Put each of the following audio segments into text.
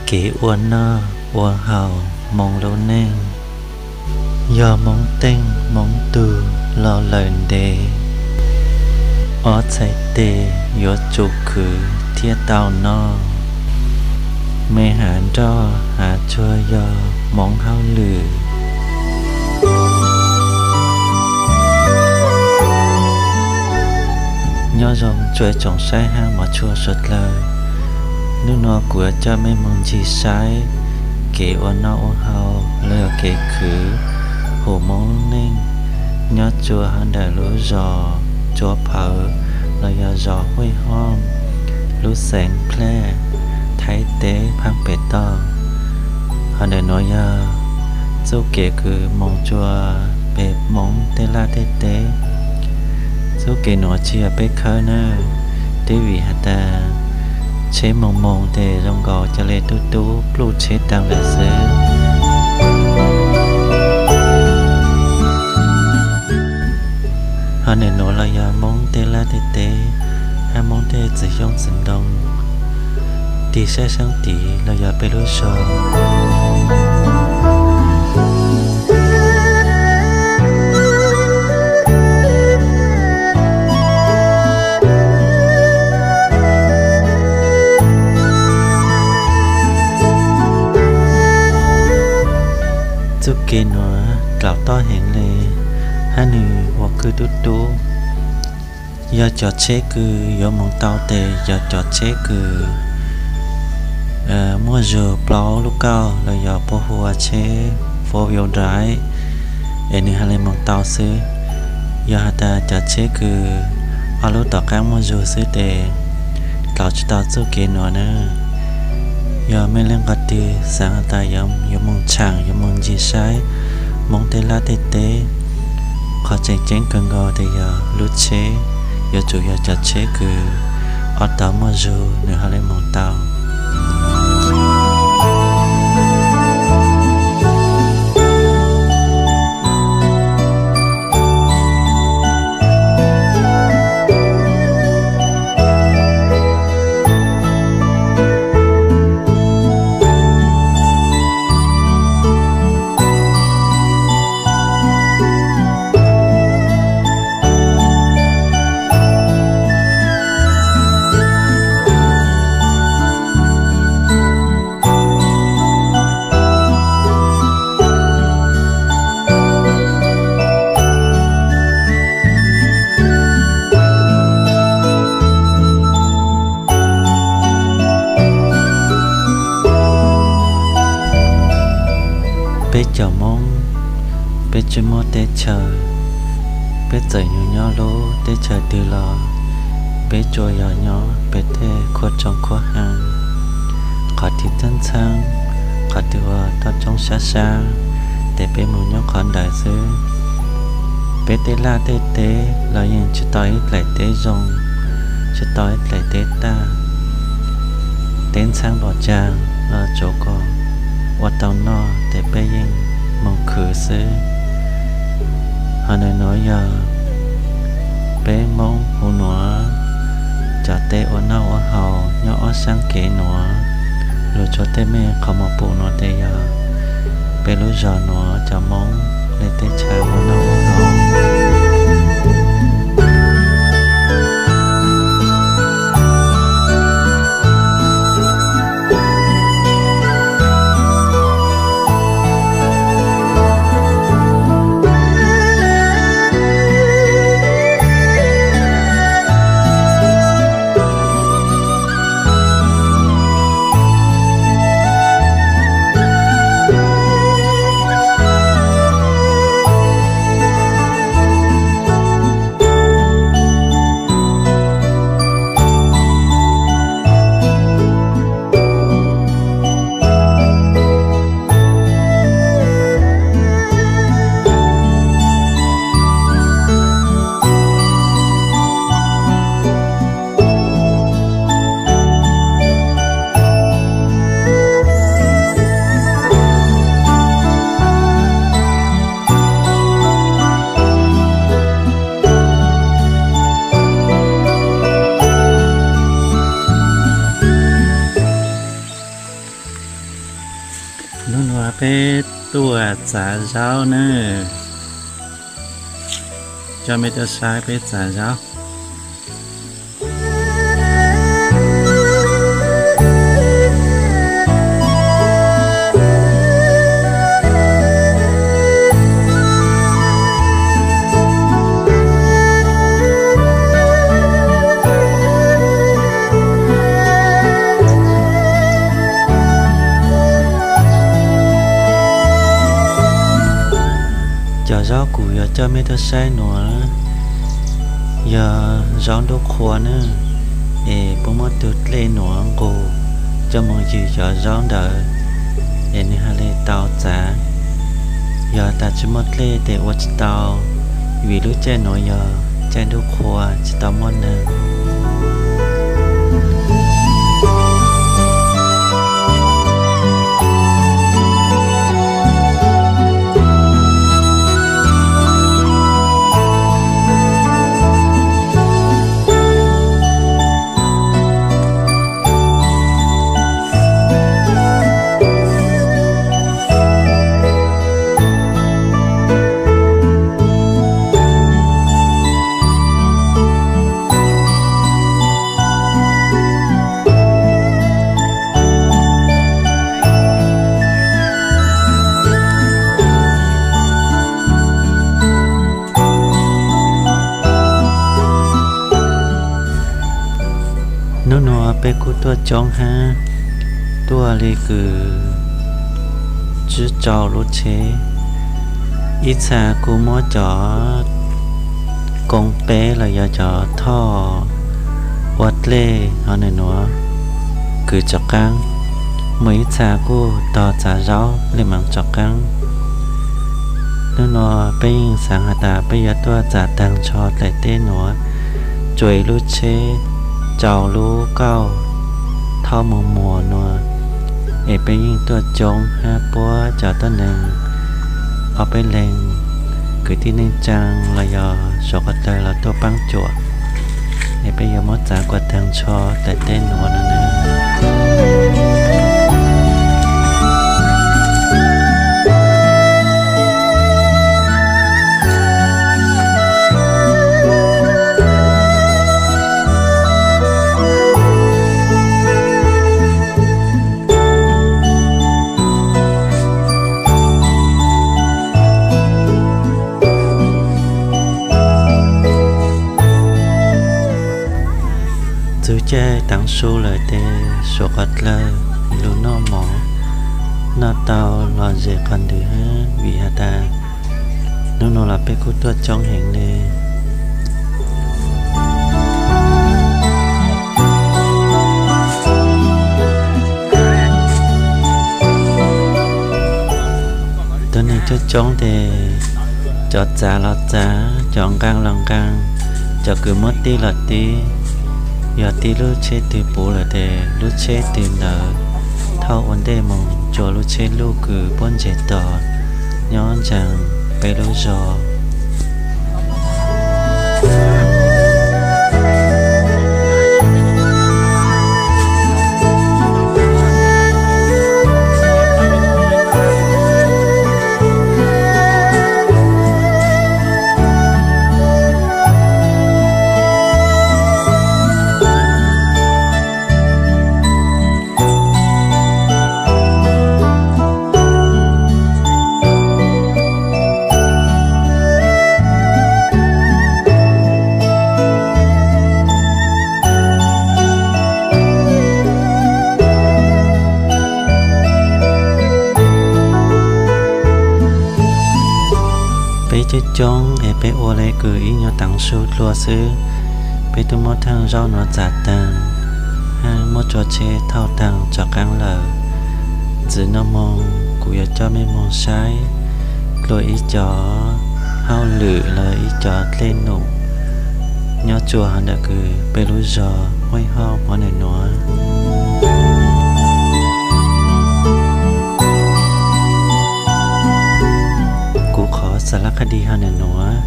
Kev ua noj ua haus Hmoob lub neej, yog Hmoob teej Hmoob tug los lawm ntev. Ob txhais tes yuav tsum khwv thiaj tau noj, me hav nroj hav tsuag yog Hmoob hauj lwm. Nyob zoo tsoom saib hab mov tshua suav dlawg, hnub no kuv yuav coj mej moog ntsib saib kev ua noj ua haus los yog kev khwv huv Hmoob lub neej nyob tsua hauv ntawm lub zos Tsua Phawv los yog zos Huaj Hoob, lub xeev Nplaj, Thaib teb phaab pem toj. Hauv ntawm nuav yog txuj kev kws moog tsua peg Hmoob tej laj tej teb. Txuj kev nuav tsi yog peb khawb nawb, twb vim has tas tsheb moog moog tes zoo nkaus ca le tub tub pluj tsheb taag lawm xwb. Hauv ntawm nuav los yog Hmoob tej laj tej teb, hab Hmoob tej txwm xyoob txwm ntoo. Tig saib saab tid los yog peb lub zog. Txuj kev nuav dlaus toj heev le, hab nwg ua kwj tub tub. Yog cov tsheb kws yuav moog tau tes yog cov tsheb kws muaj zug plaub lub kauj los yog puab hu ua tsheb four wheel drive, es nwg has le moog tau xwb. Yog has tas cov tsheb kws ob lub tom qaab muaj zug xwb tes dlaus tsi tau txuj kev nuav na. Yog mej leej qhov twg xaav has tas yuav moog tshaam yuav moog ntsib saib Hmoob tej laj tej teb, qhov tseem ceeb kawg nkaus tes yog lub tsheb, yuav tsum yog cov tsheb kws ob tog muaj zug nwg has le moog tau. Peb cov Moob, peb tsi muaj teb chaws, peb txawm yug nyob lub teb chaws twg los peb tsuas yog nyob peb tej khuab tsoob khuab haav. Qhov twg txhaab txhaab, qhov twg ua toj roob sab sab, tes peb moog nyob qhov ntawd xwb. Peb tej laj tej teb los yeej tsi tau ib dlaim teb zoo, tsi tau ib dlaim teb tag. Teb ntxhaab npaum caag los tsuav kom ua tau noj tes peb yeej moog khwv xwb. Hov ntawm nuav yog peb Moob huv nuav cov teb ua noj ua haus nyob ob saab kev nuav. Lug tsua tej mej qhov muag pum nuav tes yog peb lub zog nuav cov Moob le teb chaws ua noj ua haus. Peb tuaj txav zaub nawb. Coj mej tuaj saib peb txav zaub. Cov zaub kuv yuav coj mej tuaj saib nuav yog zaub ntuj qhua na, es puab muab tug dlej nuav nqus coj moog ywg cov zaub ntawd, es nwg has le tau txav. Yog tas tsi muaj dlej tes ua tsi tau, vim lub caij nuav yog caij ntuj qhua tsi tau muaj neeg. Nub nuav peb kuj tuaj coob hab, tuaj le kws tsib rau lub tsheb. Ib txha kuj muab cov koo peb los yog cov thoj ua dlej hov nwg nuav kws tsom qaab, muaj ib txha kuj tog txav zaub le maam tsom qaab. Nub nuav peb yeej xaav has tas peb yuav tuaj txav taag nrho daim teb nuav, tsua ib lub tsheb rau lub kauj thauj moog muag nuav, es peb yeej tuaj coob hab puab cov tuab neeg ob peb leeg kwv tij neej tsaa los yog suav quas dawg los tuaj paab cuam, es peb yuav muab txav kuas taag nrho daim teb nuav no na. Txug caij taav su lawm tes suav quas dlawg lug noj mov, noj tau los zes qhov ntws hab vim has tas nub nuav los peb kuj tuaj coob heev le. Tuab neeg coob coob tes cov txav los txav, cov nqaa los nqaa, cov kws muab tib los tib. Yog tib lub tsheb twg puv lawm tes lub tsheb twg ntawd thauj ua ntej moog tsua lub tsheb luj kws puab ntseg tog nyob ntsaa peb lub zog. Peb coob coob es peb ua le kws ib nyuag taav su dlua xwb. Peb tub muab thaaj zaub nuav txav taag hab muab tsua tsheb thauj taag tsom qaab lawm. Ntxiv noj moog kuv yuav coj mej moog saib dlua ib cov hauj lwm los ib cov dlej num nyob tsua hov ntawm kws peb lub zog Huaib Hauj hov ntawm nuav. Kuv qhov xav laj qha di hov ntawm nuav,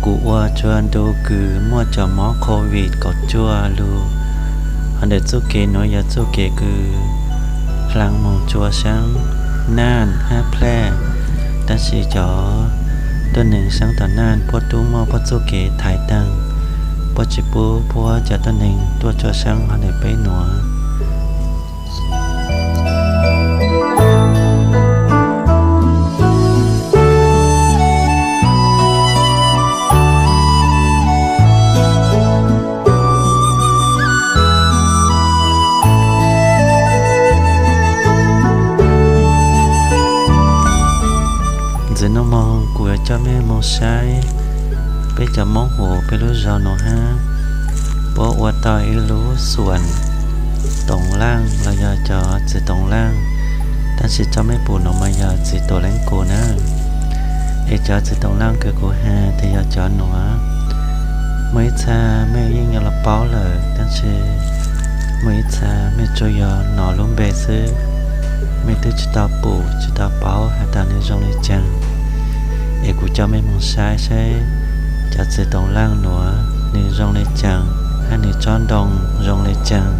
kuv ua tsua ntu kws muaj cov mob COVID kaum cuaj lug. Hov ntawm txuj kev nuav yog txuj kev kws hlaa moog tsua saab. Naj hab Plaj, tab sis cov tuab neeg saab tom Naj puab tub muaj puab txuj kev thaiv taag, puab tsi pub puab cov tuab neeg tuaj cuab saab hov ntawm peb nuav. Ntxiv nuav moog kuv yuav coj mej moog saib peb cov Moob huv peb lub zog nuav hab, puab ua tau ib lub xuam toov laaj los yog cov txiv toov laaj, tab sis coj mej pum nuav mas yog txiv tuam leej kuv na. Es cov txiv toov laaj kws kuv has tas yog cov nuav, muaj ib txha mej yeej yuav los paub lawm, tab sis muaj ib txha mej tsuas yog nov lub npe xwb, mej twb tsi tau pum tsi tau paub has tas nwg zoo le caag. Es kuv coj mej moog saib saib cov txiv toov laaj nuav nwg zoo le caag, hab nwg tsob ntoo zoo le caag.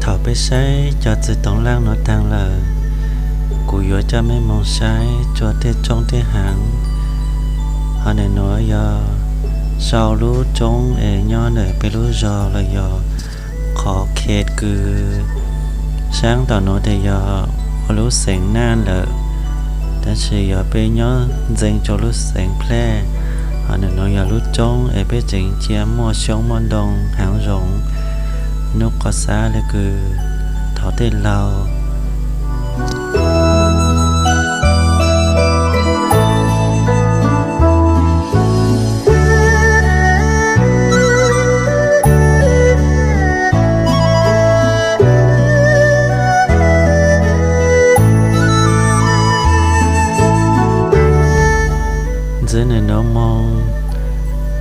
Thaum peb saib cov txiv toov laaj nuav taag lawm, kuv yuav coj mej moog saib tsua tej tsoob tej haav. Hov ntawm nuav yog sau lub tsoob es nyob ntawm peb lub zog los yog qhov khes kws saab tom nuav tas yog ua lub xeev Naj lawm, tab sis yog peb nyob ntxeev tsua lub xeev Plaj. Hov ntawm nuav yog lub tsoob es peb tseem cia muaj xyoob muaj ntoo haav zoov, nub qov xab le kws thaum tej laug. Ntxiv nwg nuav moog,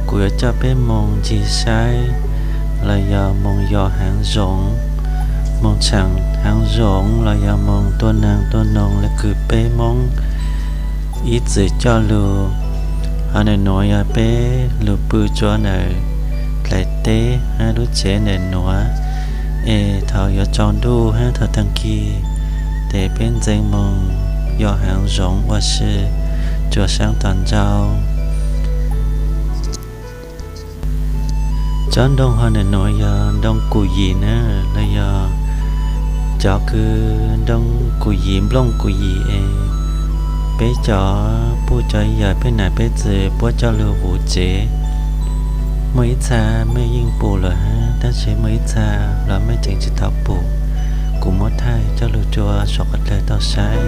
kuv yuav coj peb moog ncig saib los yog moog yos haav zoov, moog tshaam haav zoov los yog moog tua naag tua noog le kws peb Moob ib txwm coj lug. Hov ntawm nuav yog peb lug pw tsua ntawm dlaim teb hab lub tsev ntawm nuav, es thaum yuav tsaus ntuj hab thaum taag kis tes peb ntxeev moog yos haav zoov ua si tsuas saab tom ntsau. Tsob ntoo hov ntawm nuav yog ntoo kum yim na, los yog cov kws ntoo kum yim nplooj kum yim es peb cov puj cov yawm peb nam peb txwv puab coj lug vuv tsev. Muaj ib txha mej yeej pum lawm hab, tab sis muaj ib txha los mej tseem tsi tau pum. Kuv muab thaij coj lug tsua saum qhov dlawg tau saib.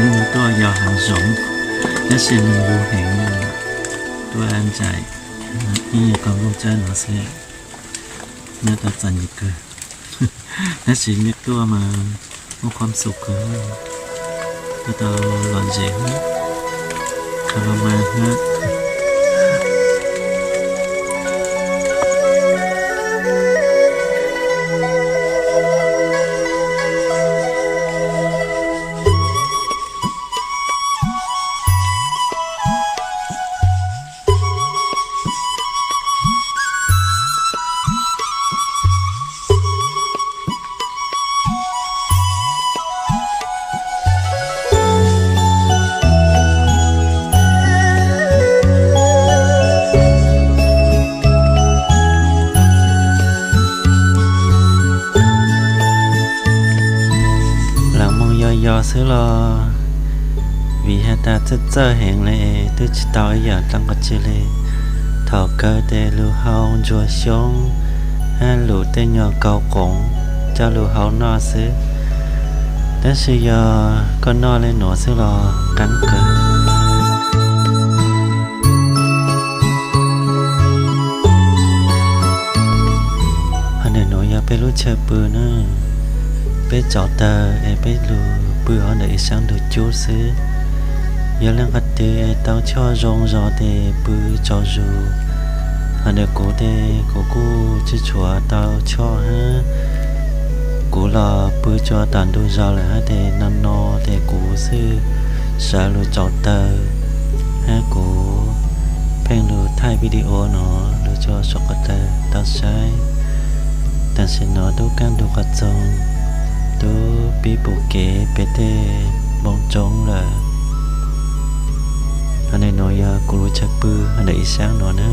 Nwg tuaj yos haav zoov, tab sis nwg lug heev, tuaj ntsais ib nyuag kaus nplooj tsawb no xwb, nyob tau txom nyem kawg. Tab sis mej tuaj mas muaj khuam xum kawg, tuaj tau lom zem hab, khav los mas hab. xwb los vim has tas txawj txawj heev li twb tsis tau ib yam dab tsi li. Thaum kawg ces lus hau ntsuag xyoob hab lus tej nyuag kaug qoov coj lus hau noj xwb. Tab sis yog koj noj li nuav xwb los qab kawg. Hov ntawm nuav yog peb lub chaw pw na. Peb tsaus taws es peb lug pw hov ntawm ib sab ntug cub xwb. Yog leej qhov twg es tau choj zoo zog tes pw tsaus zus. Hov ntawm kuv tes kuv kuj tsis tshua tau choj hab. Kuv los pw tsuas tom ntug zos lawm hab tes no no tes kuv xwb sawv lug tsaus taws hab kuv pheej lug thaij video no lug rua suav qhov tawg tau saib. Tam sim nuav tub kaab ntug qhov txoog, tub pib pum kev pem tej npoo tsoob lawm. Hov ntawm nuav yog kuv lub chaw pw hov ntawm ib sab nuav na.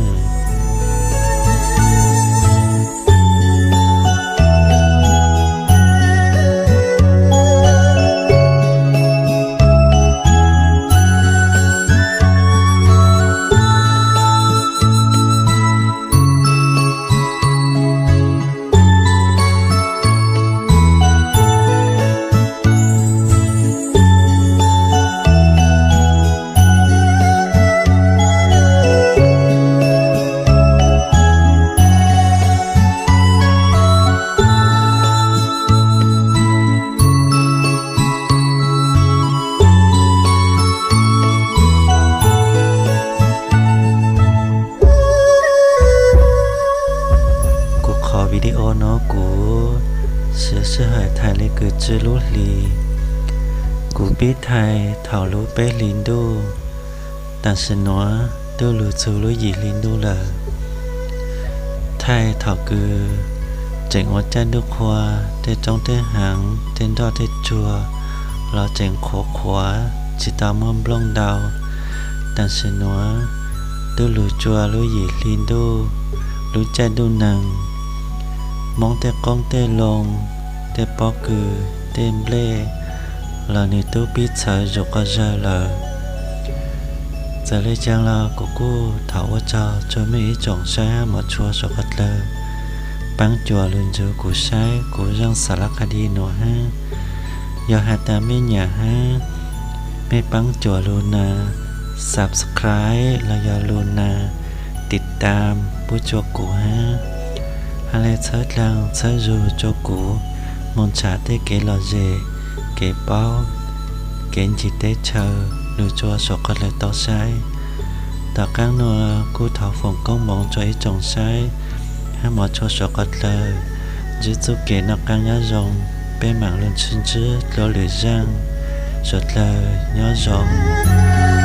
Kuv qhov video no kuv siv sij hawm thaij li kws tsib lub hlis. Kuv pib thaij thaum lub peb hlis ntuj, tam sim nuav twb lug txug lub yim hli ntuj lawm. Thaij thaum kws tseem ua caij ntuj qhua, tej roob tej haav, tej nroj tej tsuag los tseem qhuav qhuav tsis tau muaj nplooj ntau. Tam sim nuav twb lug tsua lub yim hli ntuj, lub caij ntuj neeg. Moob tej qoob tej loo, tej pob kws, tej nplej los nws tub pib txhawv zuj quas zawg lawm. Txawm le caag los kuv kuj thov ua tsaug tsua mej ib tsoom saib hab mov tshua suav qhov dlawg paab cuam lug nrug kuv saib kuv zaj xav lab qha di nuav hab. Yog has tas mej nyam hab, mej paab cuam lug na subscribe los yog lug na tiv tam pub tsua kuv hab. Has le txhawb dlaag txhawb zug tsua kuv moog tsham tej kev lom zem, kev paub, kev ncig teb chaws lug tsua suav qhov dlawg tau saib. Tom qaab nuav kuj thov foom koob moov tsua ib tsoom saib hab mov tshua suav qhov dlawg ntsib txuj kev noj qaab nyob zoo, peb maam lug ntsib dlua lwm zaaj. Suav dlawg nyob zoo.